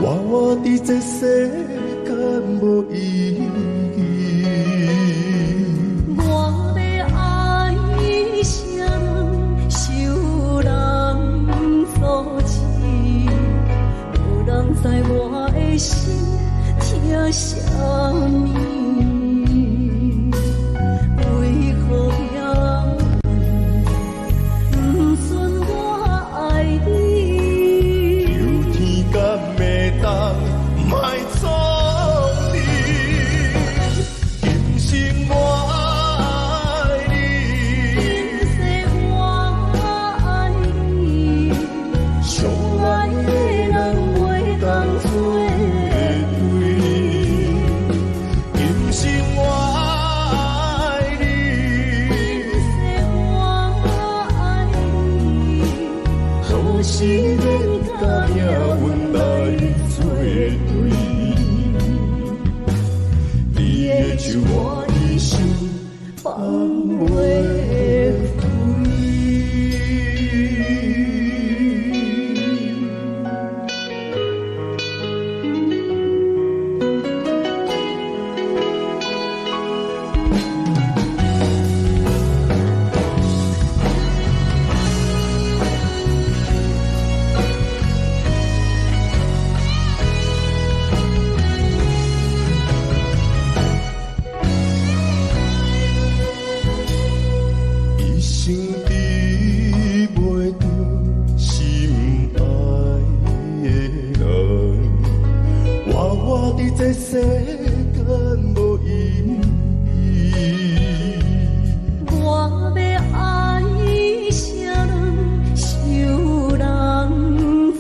活活佇這世間無意義。我欲愛啥人，受人阻止，無人知我的心疼啥物。為何命運毋准我愛你？求天敢會當莫創治，今生我愛你，今世我愛你，相愛的人袂當做對。今生我愛你，今世我愛你，何時免共命運來做對？你的手我一生放袂開。一生得袂著心愛的人，活活佇這世間無意義。我欲愛啥人，受人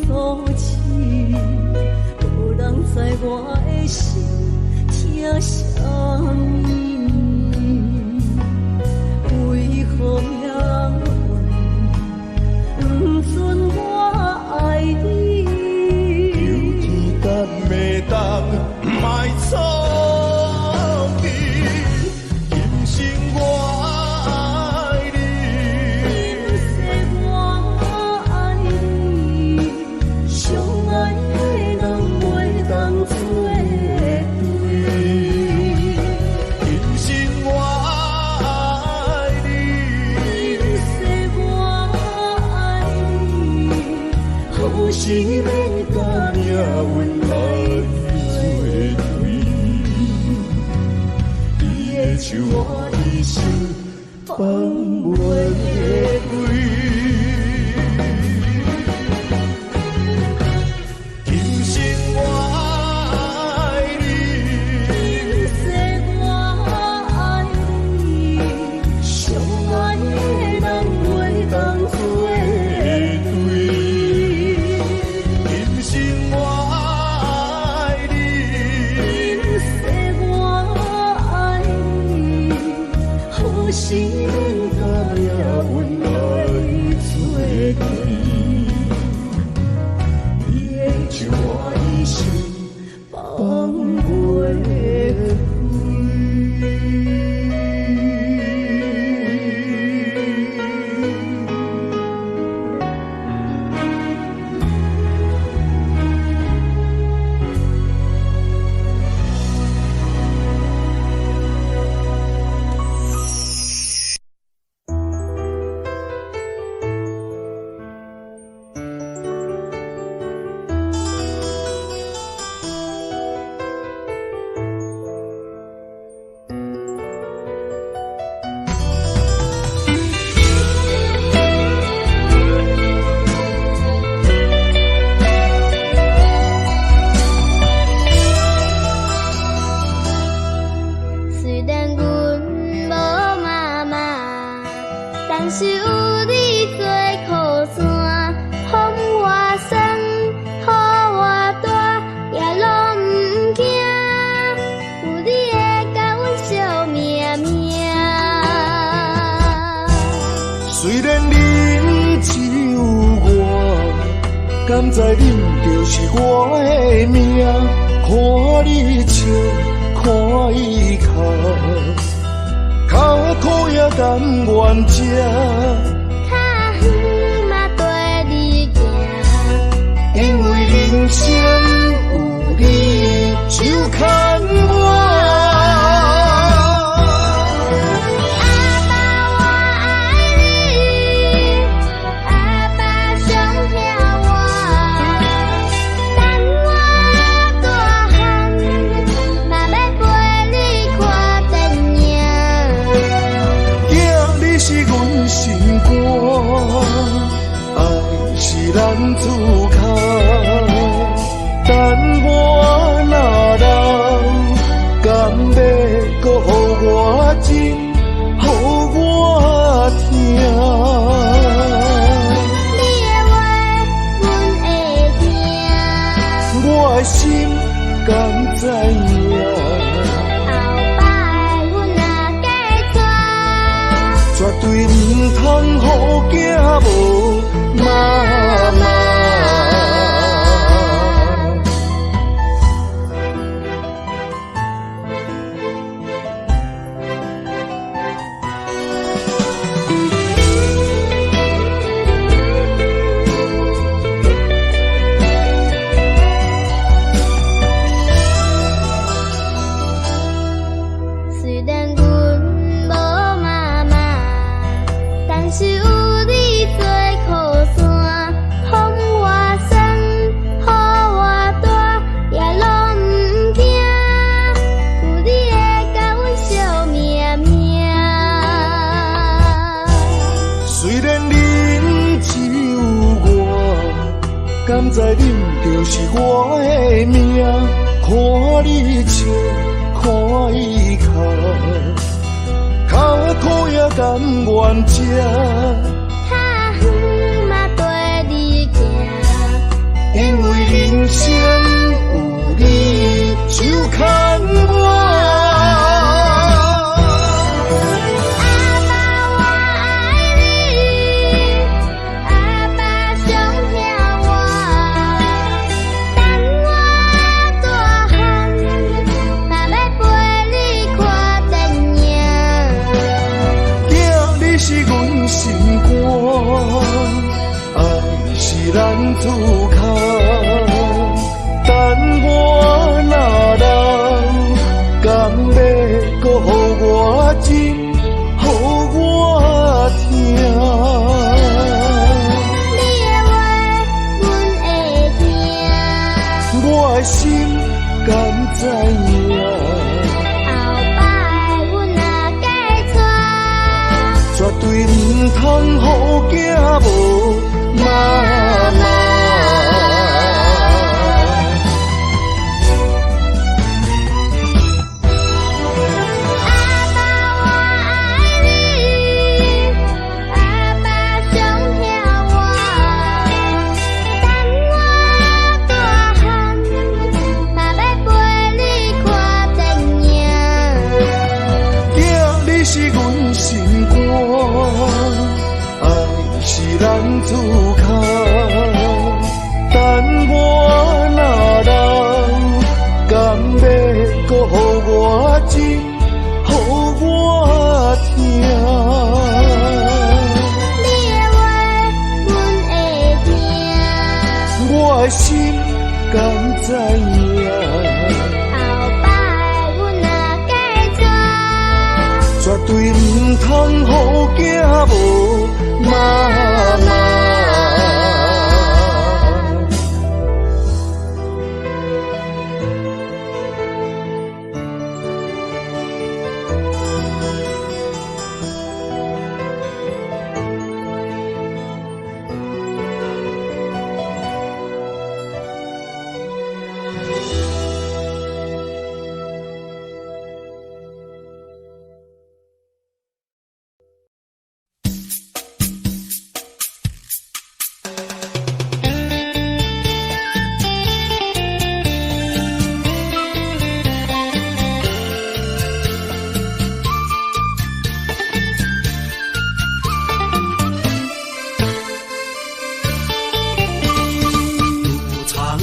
阻止，無人知我的心疼啥物。為何命運毋准我愛你？求天敢會當莫創治，今生我愛你，今世我愛你，相愛的人袂當做對。今生我愛你，今世我愛你，何時免共命運來做對？你的手我一生放袂開。今生我愛你，今世我愛你，相愛的人袂當做對。今生我愛你，今世我愛你，何時免共命運來做對？你的手我一生放放袂袂開。雖然阮無媽媽，但是有你做靠山，風偌酸，雨偌大，也攏毋驚。有你會共阮惜命命。雖然恁只有我，敢知恁就是我的命？看你笑，看伊哭，較苦也甘願吃。較遠嘛綴你行，因為人生有的心敢知影？后摆阮若嫁娶，绝对毋通予囝无妈妈。虽然阮无妈妈，但是有你做靠山，风偌酸，雨偌大，也拢毋惊。有你会佮阮惜命命。虽然恁只有我，敢知恁就是我的命？看你笑，看伊哭，跤苦也甘愿吃。较远嘛缀你行，因为人生有你手牵我。阿爸我爱你，阿爸上疼我。等我大汉，若欲陪你看电影。囝，你是阮心肝，爱是男子漢。等我若老，敢欲阁予我真，予我疼？你的话，阮会听。我的心敢知影？后摆阮若嫁娶，绝对毋通予囝无妈妈。阿爸我爱你，阿爸上疼我。等我大汉，若欲陪你看电影。囝，你是阮心肝，爱是男子漢。等我若老，敢欲阁予我真，予我疼？你的话，阮会听。我的心敢知影？后摆阮若嫁娶，绝对毋通予囝无妈妈。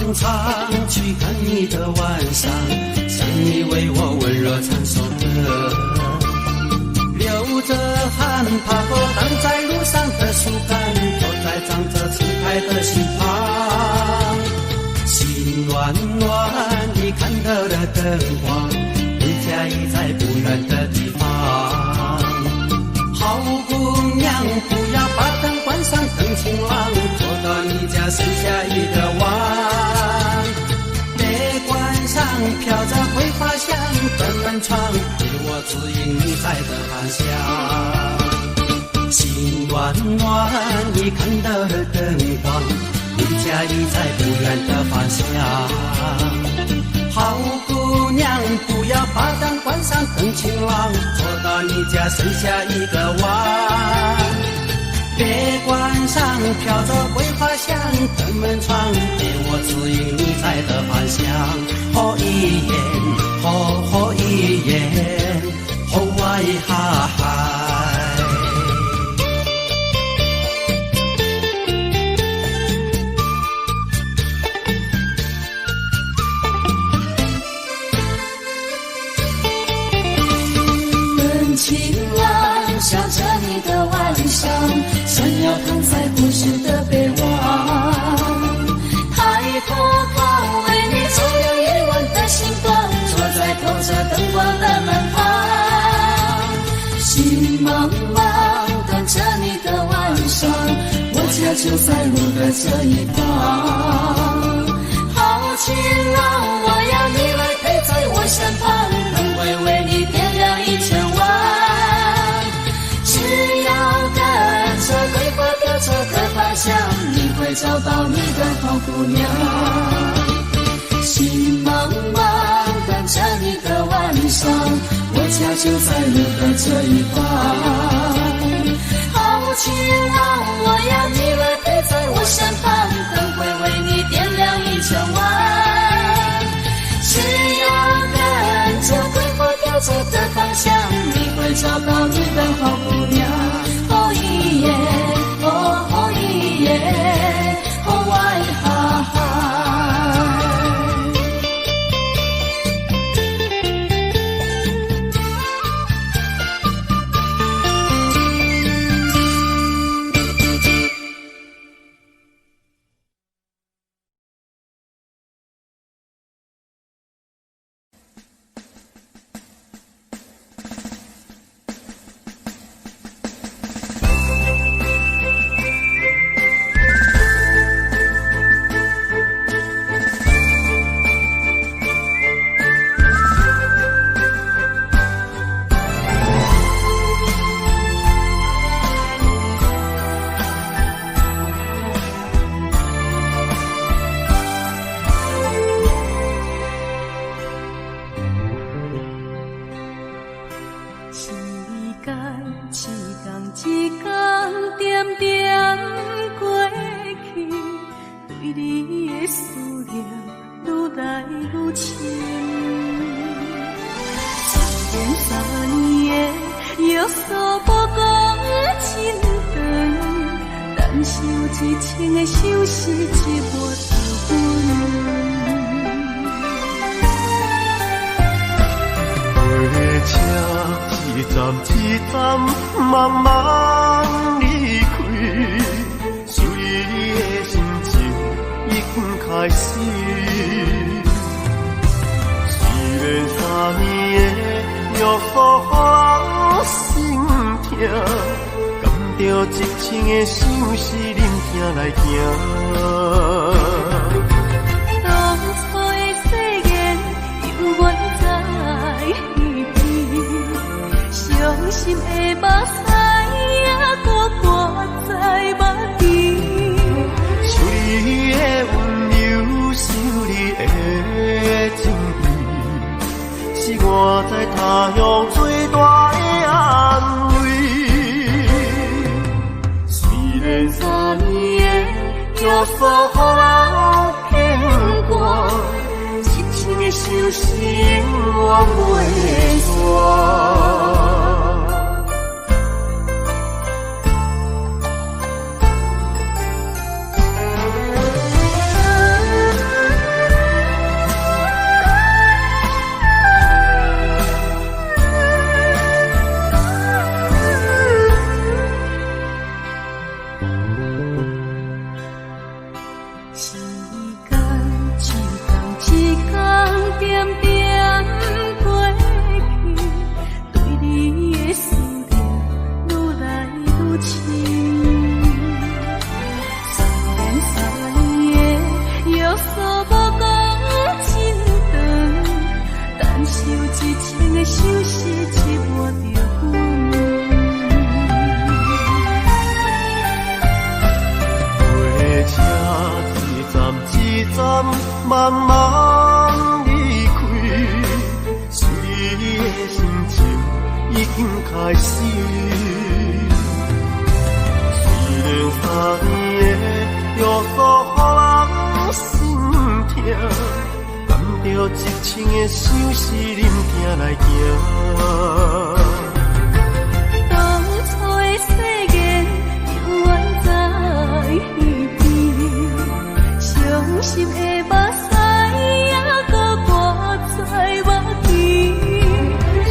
路長長，去看你的晚上，想你為我溫熱唱首歌。流着汗，爬過擋在路上的樹幹，坐在長着青苔的溪旁，心暖暖，你看到了燈光，你家已在不遠的地方。好姑娘，不要把燈關上，等晴朗，坐到你家剩下一個碗。別關上飄着桂花香的門窗，給我指引你在的方向。心暖暖，你看到了燈光，你家已在不遠的方向。好姑娘，不要把燈關上，等晴朗，坐到你家剩下一個碗。別關上飄着桂花香的門窗，給我指引你在的方向。家就在路的這一旁。好情郎，我要你來陪在我身旁，燈會為你點亮一整晚。只要跟着桂花飄着的方向，你會找到你的好姑娘。心茫茫等着你的晚上，我家就在路的這一旁。好情郎，我要你來陪在我身旁，燈會為你點亮一整晚。只要跟着桂花飄着的方向，你會找到你的好姑娘。哦咿耶，哦哦咿耶，哦哇哈哈。時間一天一天點點過去，對你的思念愈來愈深。雖然三年的約束無講真長，但是有一千个相思折磨著阮。火車一站一站慢慢離開，想你的心情已經開始。雖然三年的約束予人心痛，感著一千个相思忍疼來行。當初的誓言猶原在耳邊，傷心的目屎猶閣掛在目邊。想你的溫柔，想你的情意，是我在他鄉最大的安慰。雖然三年的約束予人牽掛，一千个相思永遠袂散。時間一天一天點點過去，對你的思念愈來愈深。雖然三年的約束無講真長，但是有一千个相思折磨著阮。火車一站一站慢慢離開，想你的心情已經開始。雖然三年的約束予人心痛，感著一千个相思忍疼來行。當初的誓言猶原在耳邊，傷心的目屎猶閣掛在目邊。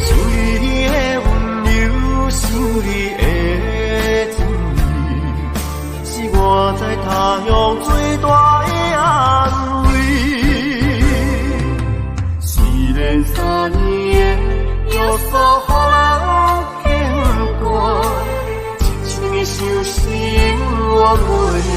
想你的溫柔，想你的情意，是我在他鄉最大的安慰。雖然三年的約束予人牽掛，一千个相思永遠袂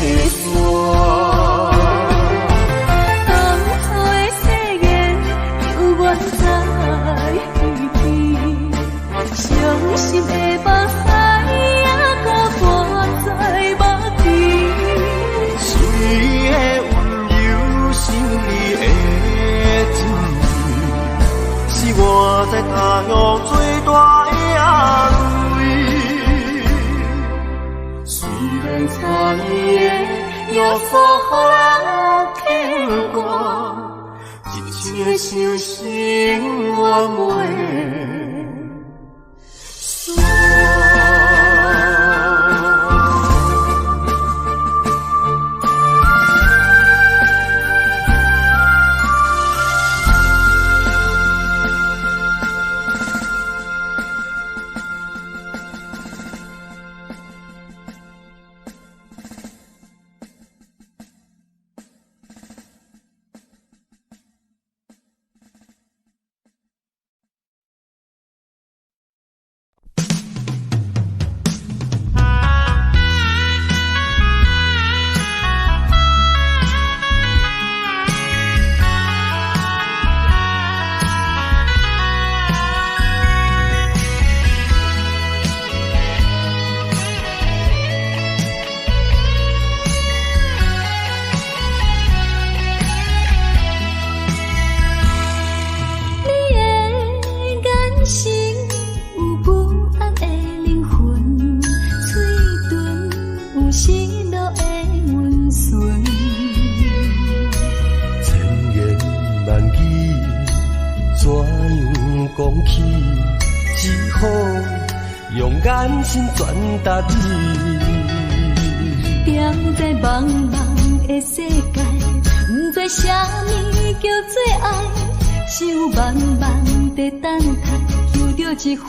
他鄉最大的安慰。雖然昨夜耶穌予人牽掛，一切傷心怨袂散。你的眼神有不安的靈魂，喙唇有失落的溫存。千言萬語怎樣講起？只好用眼神傳達你。踮在茫茫的世界，毋知啥物叫做愛，只有慢慢地等待，求著一份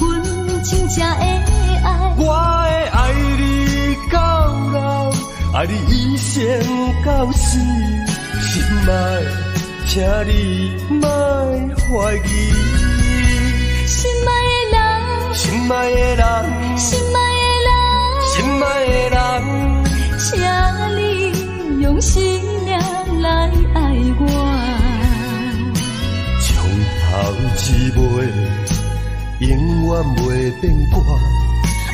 真正的愛。我會愛你到老，愛你一生到死。心愛，請你莫懷疑。心愛的人，心愛的人，心愛的人，心愛的人，請你用生命來愛我。從頭至尾，永遠袂變卦。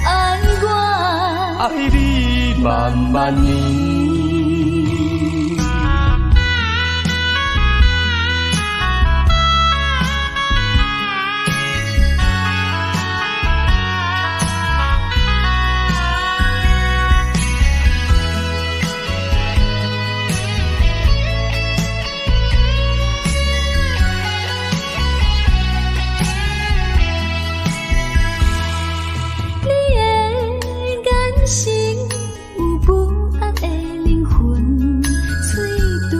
愛我，愛你萬萬年。你的眼神有不安的靈魂，喙唇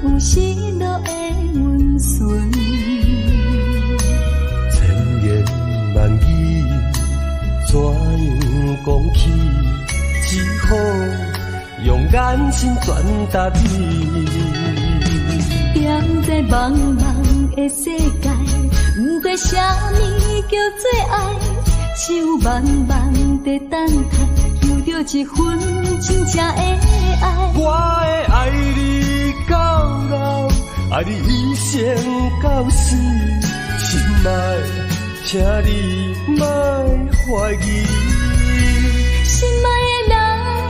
有失落的溫存。千言萬語怎樣講起？只好用眼神傳達你。踮在茫茫的世界，毋知啥物叫做愛，只有慢慢地等待，求著一份真正的愛。我會愛你到老，愛你一生到死。心愛，請你莫懷疑。心愛的人，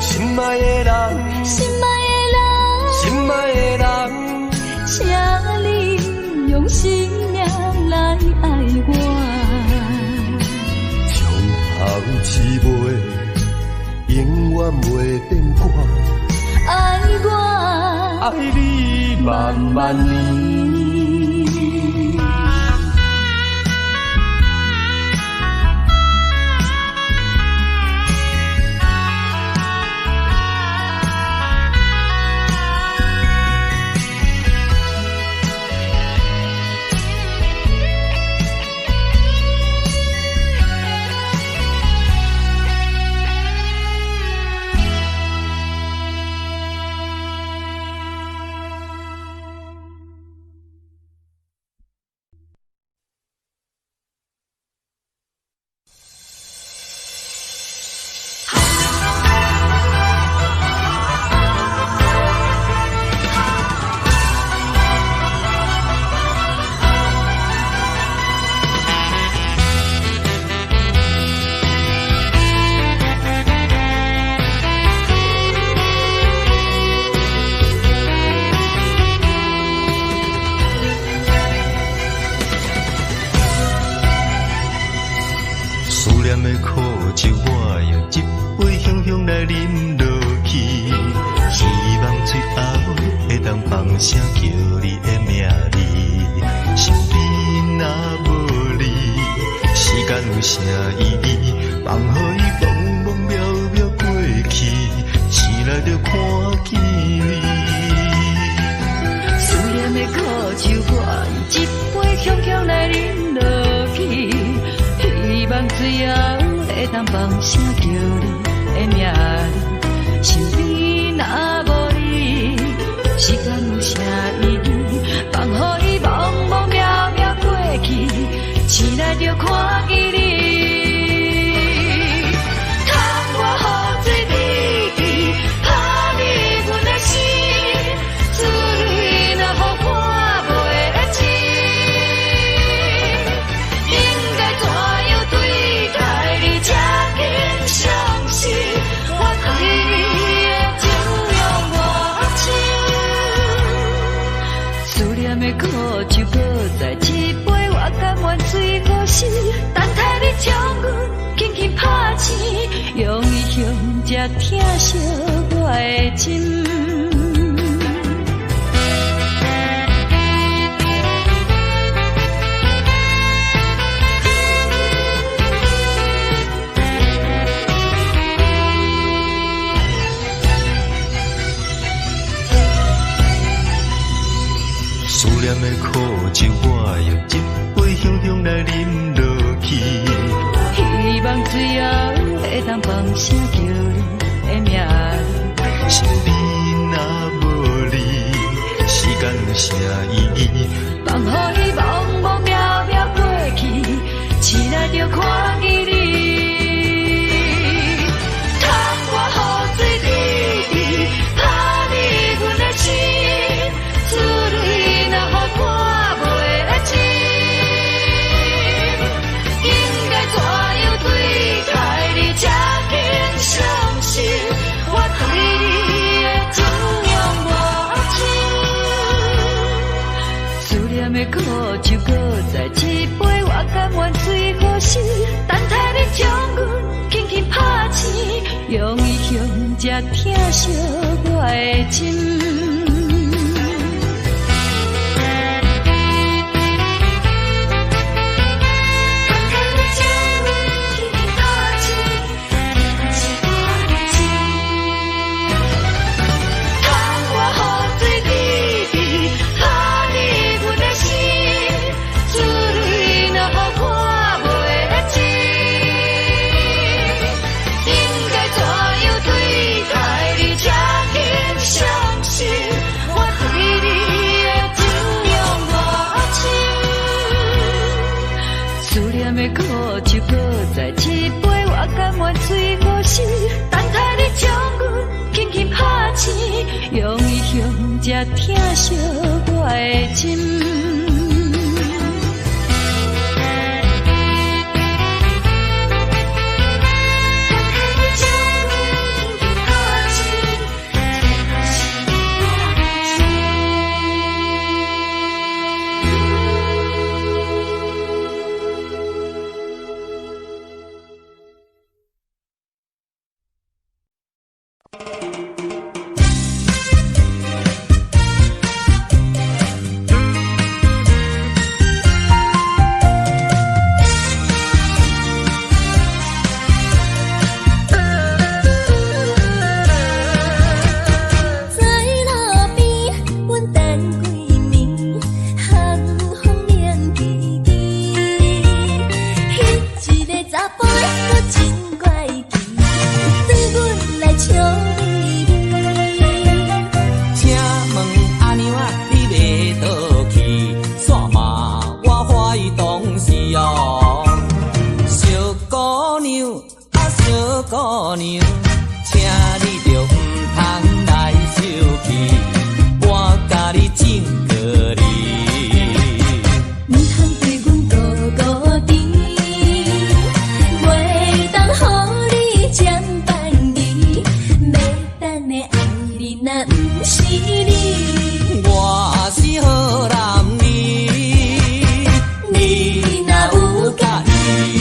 心愛的人，心愛的人，心愛的人，請你用生命來愛我。從頭至尾，永遠袂變卦。愛我，愛你萬萬年。的苦酒，我用一杯雄雄來啉落去，希望最後會當放聲叫你的名字。身邊若無你，時間有啥意義？放予伊茫茫渺渺過去，醒來就看見你。思念的苦酒，我用一杯雄雄來啉落去，希望最後會當放聲叫你的名字。身邊若無你，時間有啥意義？放予伊茫茫渺渺過去，醒來就看見你。窗外雨水滴滴，拍入阮的心，思泪若予看袂清，應該怎樣對待你才肯相信？我對你的情用偌深，思念的苦酒，閣再一杯，我甘願醉予死。等待你將阮輕輕拍醒，用伊香才疼惜我的心。思念的苦酒，我用一杯雄雄來啉落去，希望最後會當放聲叫你的名字。身邊若無你，時間有啥意義？放予伊茫茫渺渺過去，醒來就看見你。窗外雨水滴滴，拍入阮的心，思泪若予看袂清，應該怎樣對待你才肯相信？我對你的情用偌深，思念的苦酒，閣再一杯，我甘願醉予死。等待你將阮輕輕拍醒，用伊香才疼惜我的心。等待你將阮輕輕拍醒，疼惜我的心。窗外雨水滴滴，拍入阮的心，思泪若予看袂清，應該怎樣對待你才肯相信？我對你的情用偌深，思念的苦酒，閣再一杯，我甘願醉予死。等待你將阮輕輕拍醒，用伊香才疼惜我的心。等待你將阮輕輕拍醒，疼惜我的心。在路邊，阮等幾暝，寒風冷吱吱。彼一個查埔閣真怪奇，對阮來笑眯眯。請問阿娘啊，你欲佗去？煞嘛我懷疑當時哦。小姑娘啊，小姑娘，請你著毋通來受氣，我共你敬告你。毋通對阮孤孤甜，袂當予你這放離。欲等的愛人若毋是你，我是好男兒，你若有佮意，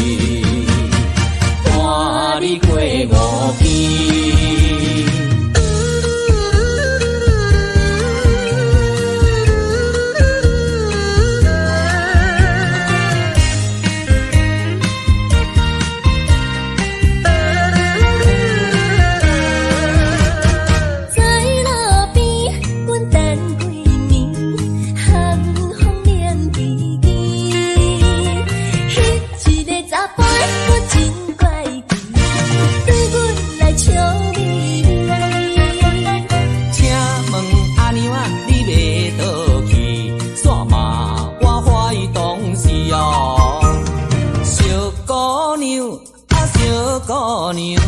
娘，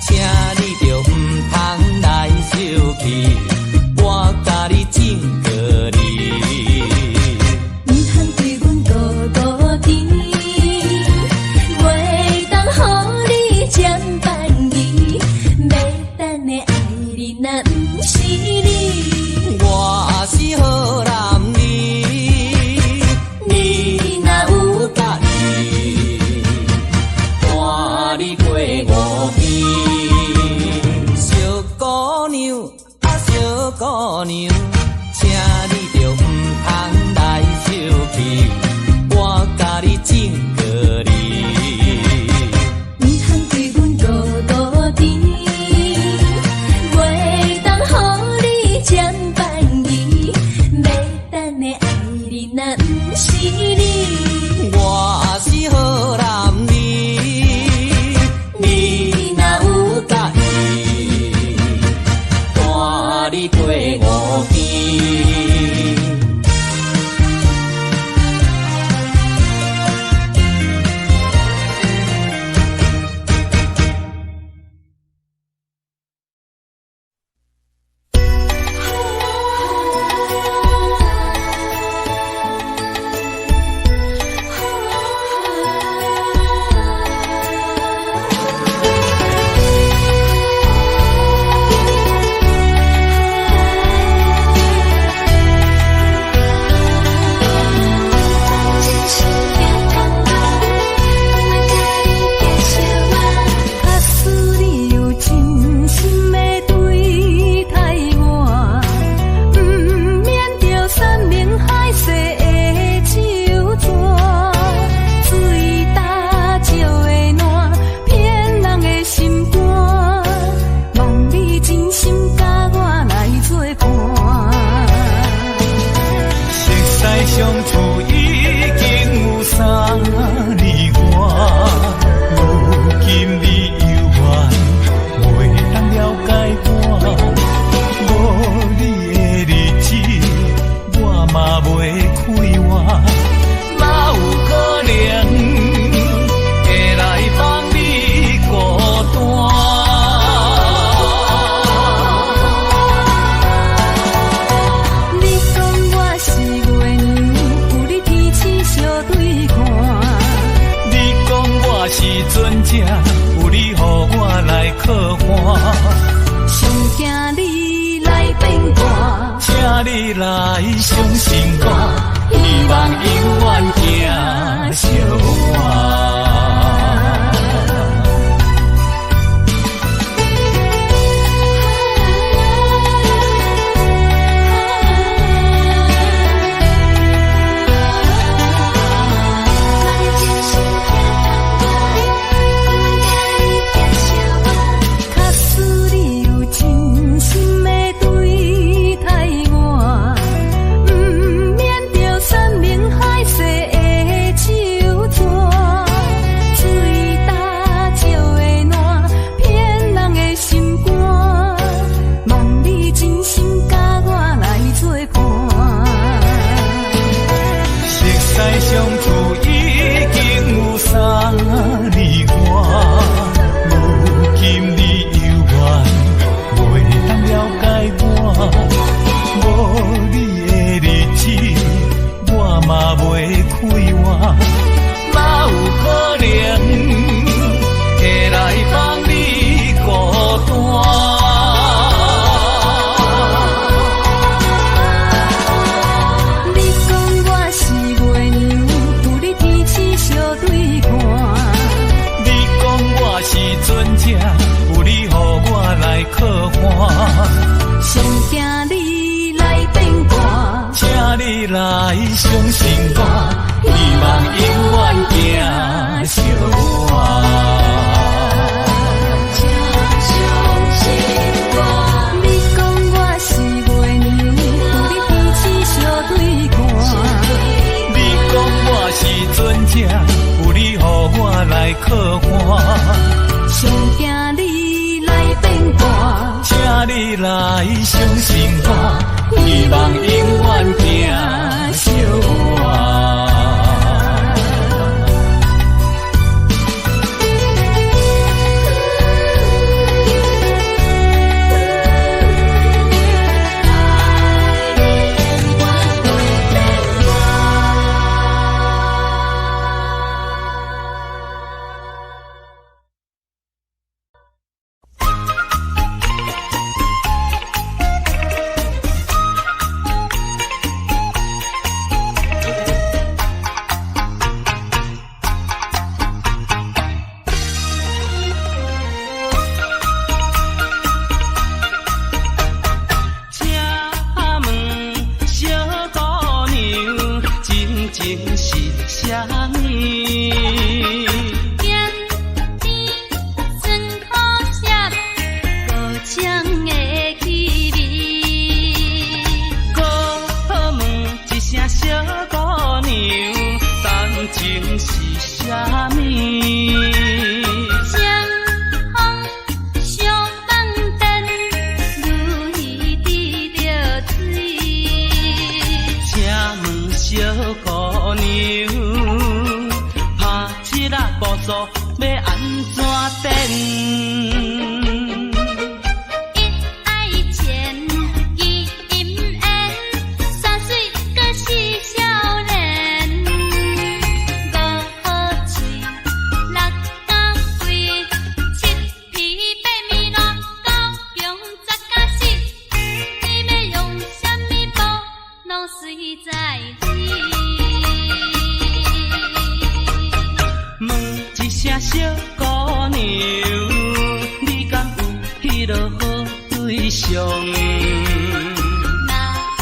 請你著毋通來受氣，我共你敬告你。毋通對阮孤孤甜，袂當予你占便宜，欲等的愛人若毋是你，我是好男兒，你若有佮意，伴你過五更。小姑娘啊，小姑娘，請你著毋通來受氣，我共你警告你。毋通對阮孤孤甜，袂當予你占便宜，欲等的愛人若毋是你，我是好男兒，你若有佮意，伴你過五更。假使你有真心的對待我，毋免著山盟海誓的手紙，水焦石的爛，騙人的心肝，望你真心佮我來做伴。熟似相處已經有3年外，如今你猶原袂當了解我，無你的日子我嘛袂快活，哪有可能會來放你孤單？你講我是月娘，有你天星相對看。你講我是船隻，有你予我來靠岸。上驚你來變卦，請你來相信我，希望永遠行相伴。假使你有真心的對待我，毋免著山盟海誓的手紙，水焦石的爛，騙人的心肝，望你真心佮我來做伴。熟似相處已經有3年外，如今你猶原袂當了解我，無你的日子我嘛袂快活，哪有可能會來放你孤單？你講我是月娘，有你天星相對看。你講我是船隻，有你予我來靠岸。上驚你來變卦，請你來相信我，希望永遠行相伴。你講我是月娘，有你天星相對看。你講我是船隻，有你予我來靠岸。上驚你來變卦，請你來相信我，希望永遠行相伴。情是啥物？咸甜酸苦澀，五種的氣味。閣問一聲小姑娘，感情是啥物？雙風相放電，如魚滴著水。請問小姑娘，拍七仔步數欲按怎顛？一愛情，二姻緣，三水閣四少年。五好喙，六甲胃，七皮八面爛，九強十甲死。你欲用啥物步，攏隨在你。問一聲小姑娘，你敢有彼落好對象？若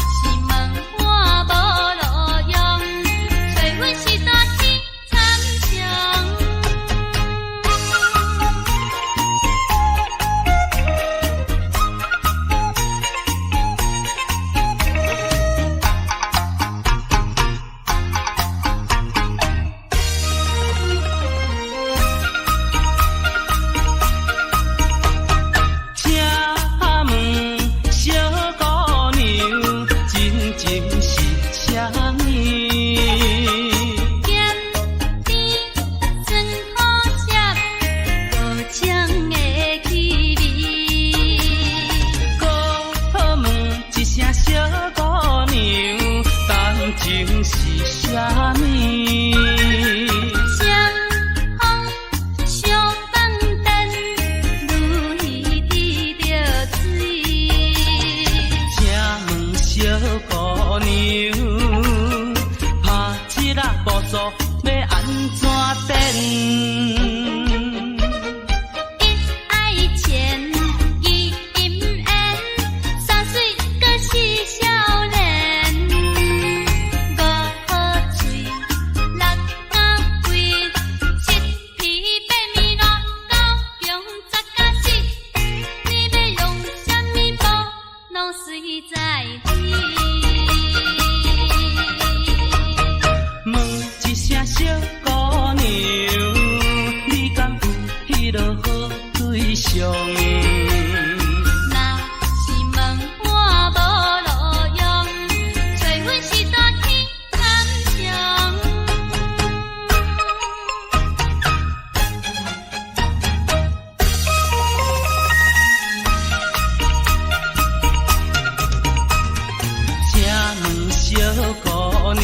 是問我無路用，找阮是大起參詳。請問小姑娘，真情是啥物？咸甜酸苦澀，五種的氣味。閣問一聲小姑娘，感情是啥物？雙風相放電，如魚滴著水。請問小姑娘，拍七仔步數欲按怎顛？一愛情，二姻緣，三水閣四少年。五好喙，六甲胃，七皮八面爛，九強十甲死。你欲用啥物步，攏隨在你。問一聲小姑娘，你敢有彼落好對象？若是問我無路用，找阮是大起參詳。請問小姑娘，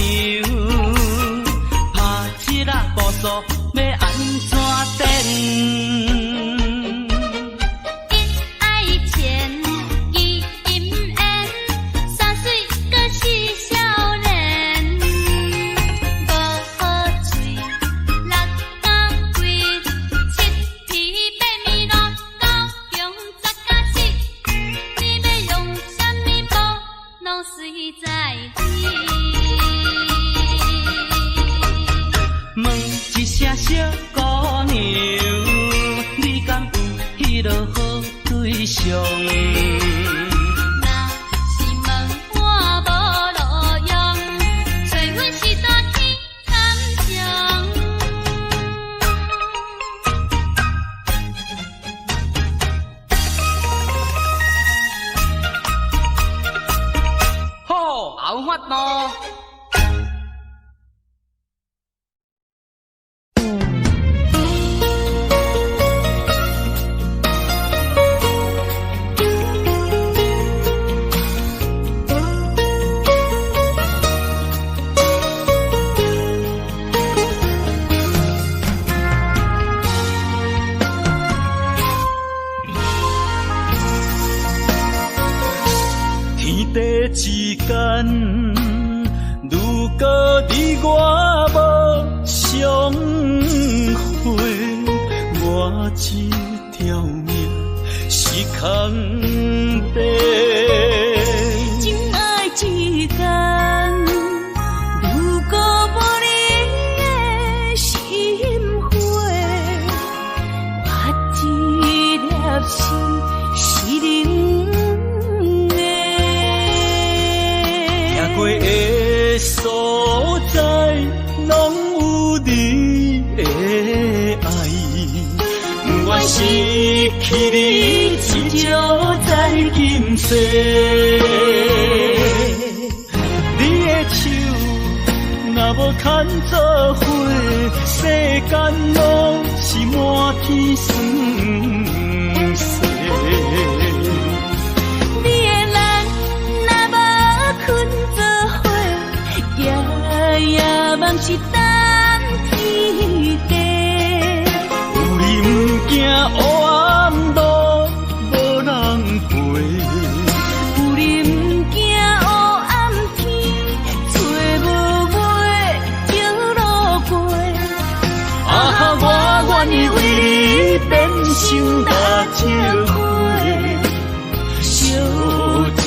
拍七仔步數欲按怎顛？一愛情，二姻緣，三水閣四少年。五好喙，六甲胃，七皮八面爛，九強十甲死。你欲用啥物步，攏隨在你。問一聲小姑娘，你敢有彼落好對象？若是問我無路用，找阮是大起參詳。好，有法度。天地之間，如果你我無相會，我這條命是空白。情愛之間，如果袂攏有你的愛，不願失去你，至少在今世。你的手若無牽做伙，世間攏是滿天霜雪。你的人若無睏做伙，夜夜夢是等天地。有你毋驚黑暗路無人陪，有你毋驚黑暗天，找無尾就路過。啊，我願意為你變成大石花，燒情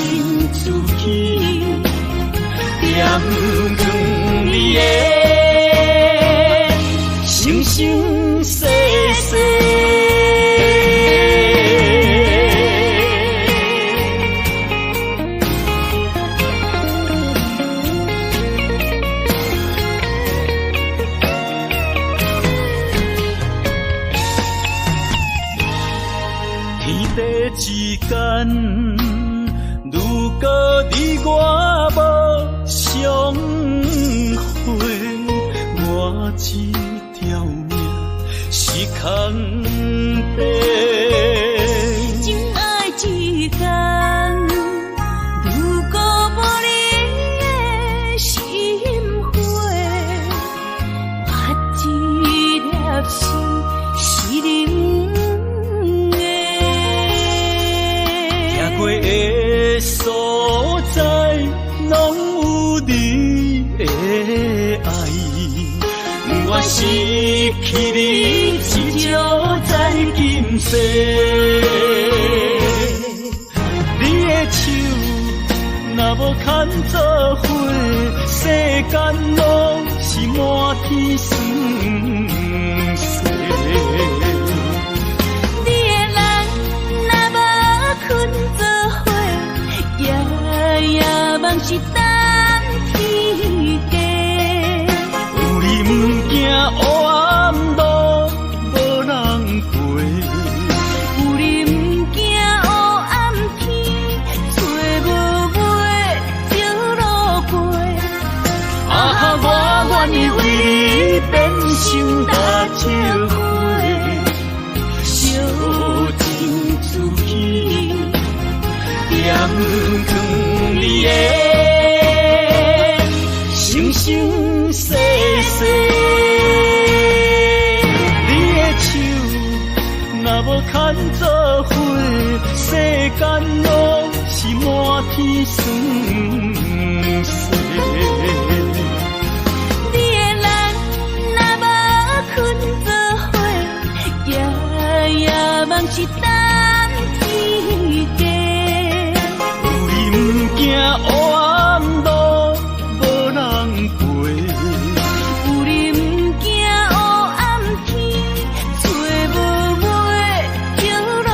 自己，點光你的生生世世。天地之間，如果你我無相會，我這條命是空白。情愛之間，如果無你的心花，我這粒心是冷的。行過的所在，攏有你的愛，不願失去你，至少在今世。你的手若無牽做伙，世間攏是滿天霜雪。你的人若無睏做伙，夜夜夢是等天地。有你毋驚黑暗路無人陪，有你毋驚黑暗天，找無尾就路過。啊，我願意為你變成大石花，燒情自己，點光你的生生世世。你的手若無牽做伙，世間攏是滿天霜雪。你的人若無睏做伙，夜夜夢是等天地。有你毋驚黑暗路無人陪，有你毋驚黑暗天，找無尾就路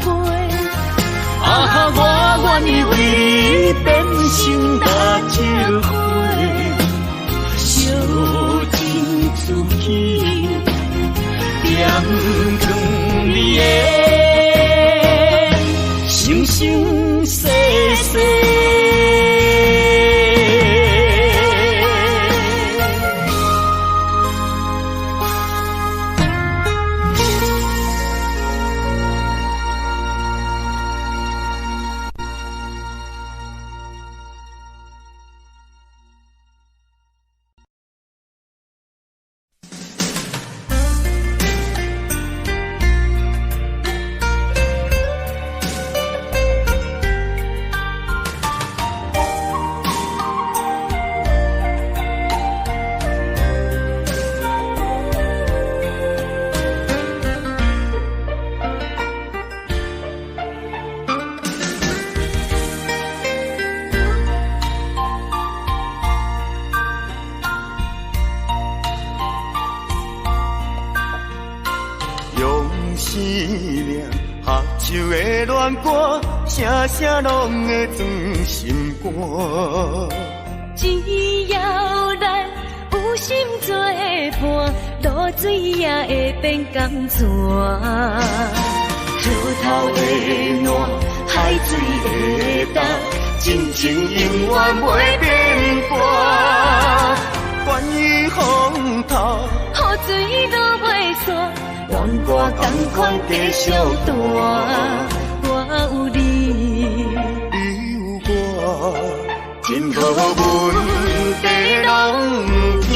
過。啊，我願意為你變成大石花，燒情自己，點光你的生生世世。用生命合唱的恋歌，聲聲攏會裝心肝。只要咱有心全露水也會變甘泉。石頭會爛，海水會乾，真情永遠袂變寒。關於風頭，雨水落袂煞，阮我仝款繼續彈。我有你，你有我，真好問題攏毋驚。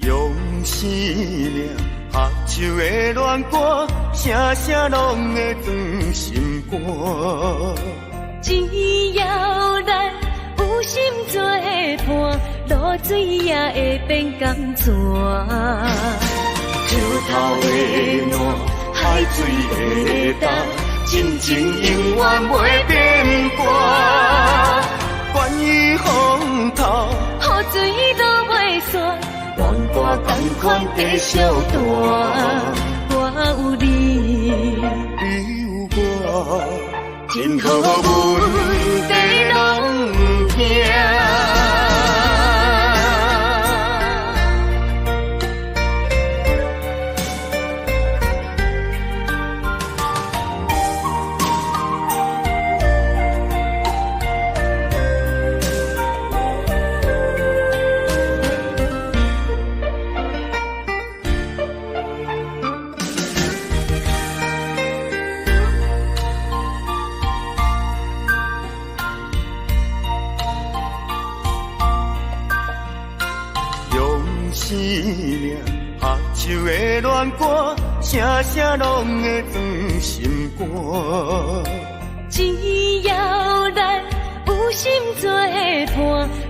用生命合唱的恋歌，聲聲攏會藏心肝。只要咱有心做伴，露水也會變甘泉。石頭會爛，海水會乾，真情永遠袂變寒。關於風頭，雨水落袂煞，阮我仝款繼續彈。我有你，你有我，真好問題攏毋驚。用生命合唱的恋歌，聲聲攏會藏心肝。只要咱有心做伴，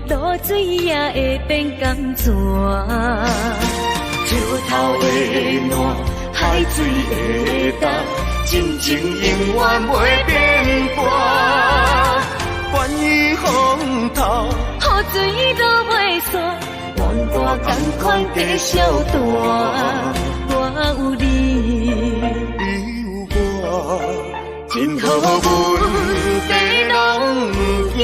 露水也會變甘泉。石頭會爛，海水會乾，真情永遠袂變寒。關於風頭，雨水落袂煞，阮我仝款繼續彈。我有你，你有我，真好問題攏毋驚。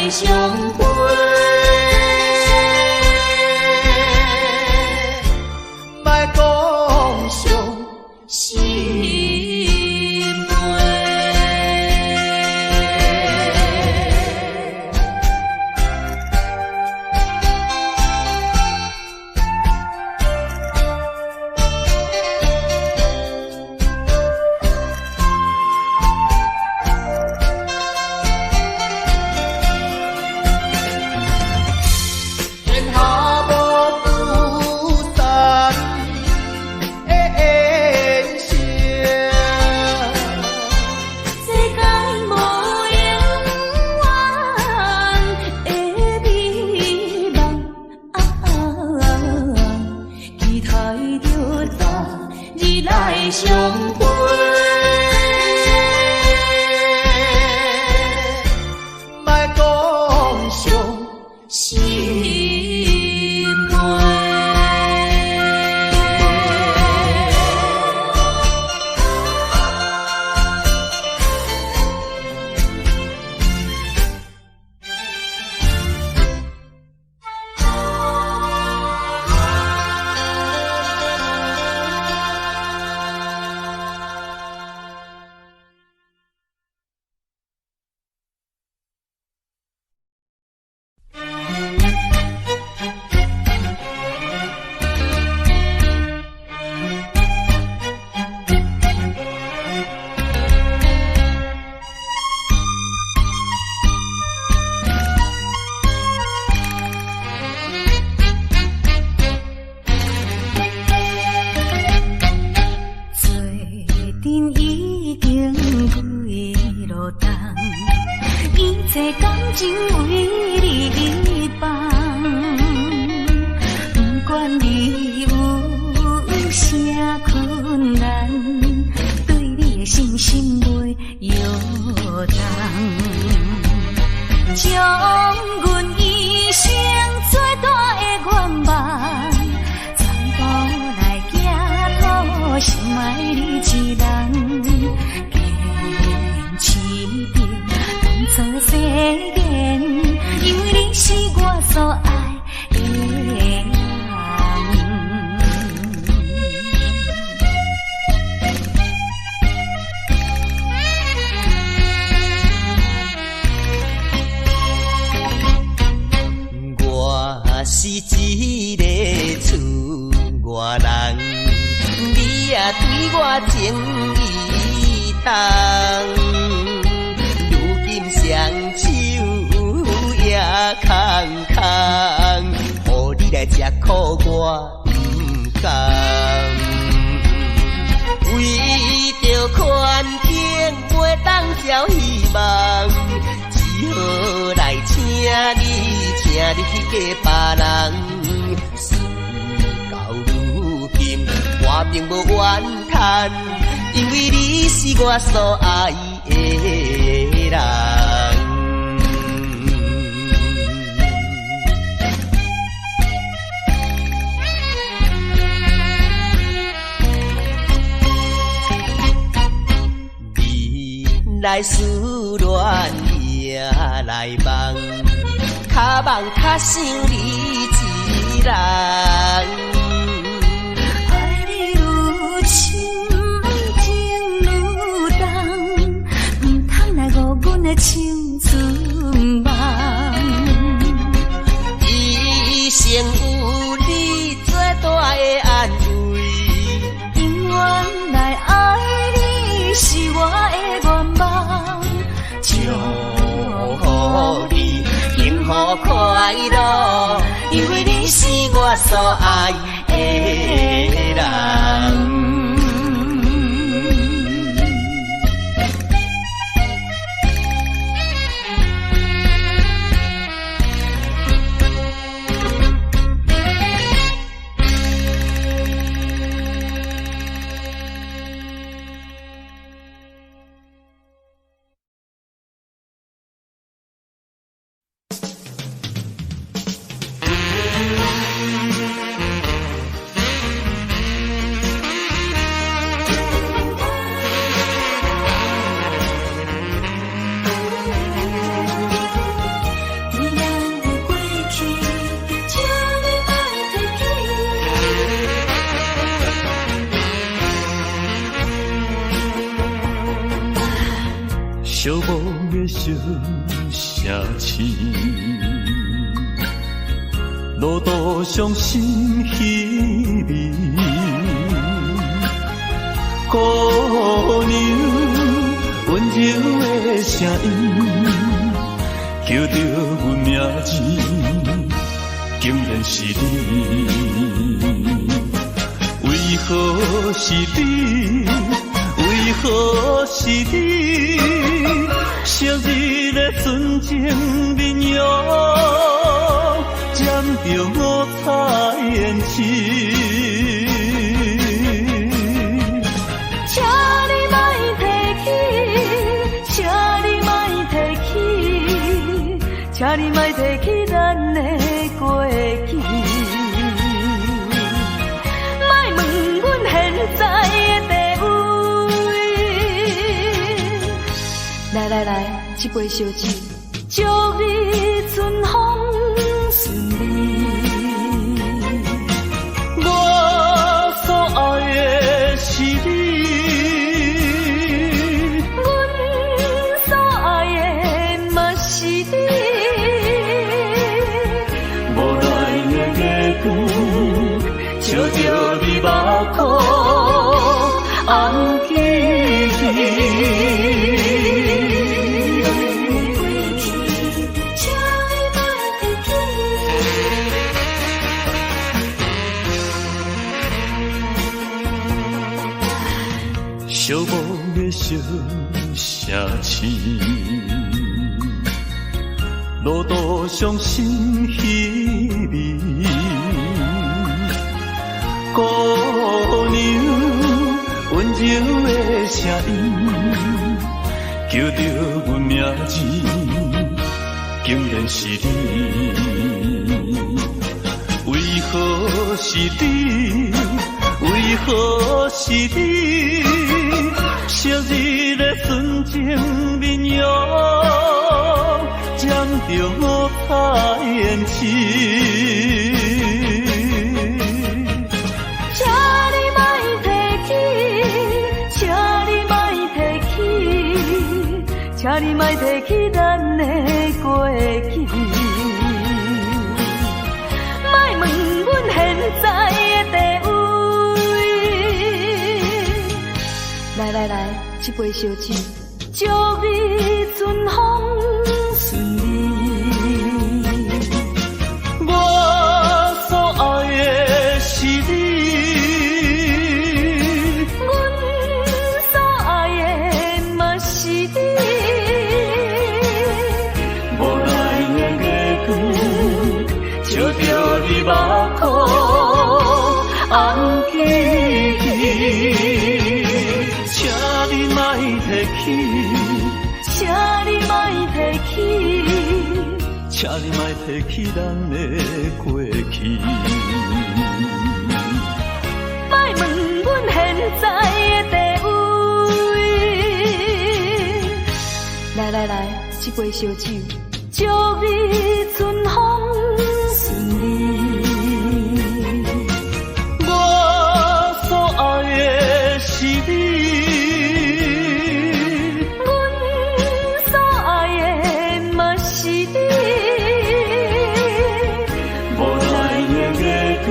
來相陪。莫講傷心話。天下無不散的宴席。世間無永遠的美夢，期待著昨日來相陪。莫講傷心話。做陣已經幾落冬，一切感情為你放，不管你有啥困難，對你的信心袂搖動。將阮一生最大的願望，全部來寄託深愛你一人，堅持著當作誓言，因為你是我所愛的人。我是一个厝外人，你也對我情意重，如今雙手也空空，予你來吃苦我毋甘。為著環境袂當照希望，只好來請你，請你去嫁別人。事到如今，我並無怨嘆，因為你是我所愛的人。你來思戀也來夢，較夢較想你一人。愛你愈深，情愈重，毋通來誤阮的青春夢。一生有你最大的安慰，永遠來愛你是我的願望，祝福你幸福快樂，因為你是我所愛的人。城市，路途上心稀微。姑娘溫柔的聲音，叫著阮名字，竟然是你。為何是你？為何是你？昔日的純情面容，染著五彩胭脂。請你莫提起，請你莫提起，請你莫提起咱的過去。莫問阮現在的地位。來來來，這杯燒酒，祝你春風順利。我所愛的是你，阮所愛的嘛是你。無奈的月光，照著你目眶紅記起。請你莫提起。寂寞的小城市，路途上心稀微。姑娘溫柔的聲音，叫著阮名字，竟然是你。為何是你？為何是你？昔日的純情面容，染著五彩胭脂。請你莫提起，請你莫提起，請你莫提起咱的過去。莫問阮現在的地位。來來來，這杯燒酒，祝你春風順利。我所愛的是你，阮所愛的嘛是你。無奈的月光，照著你目眶紅記起。請你莫提起，請你莫提起，請你莫提起咱的過去。莫問阮現在的地位。來來來，這杯燒酒，祝你春風順利。我所愛的是你，阮所愛的嘛是你。無奈的月光，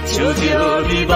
照著你目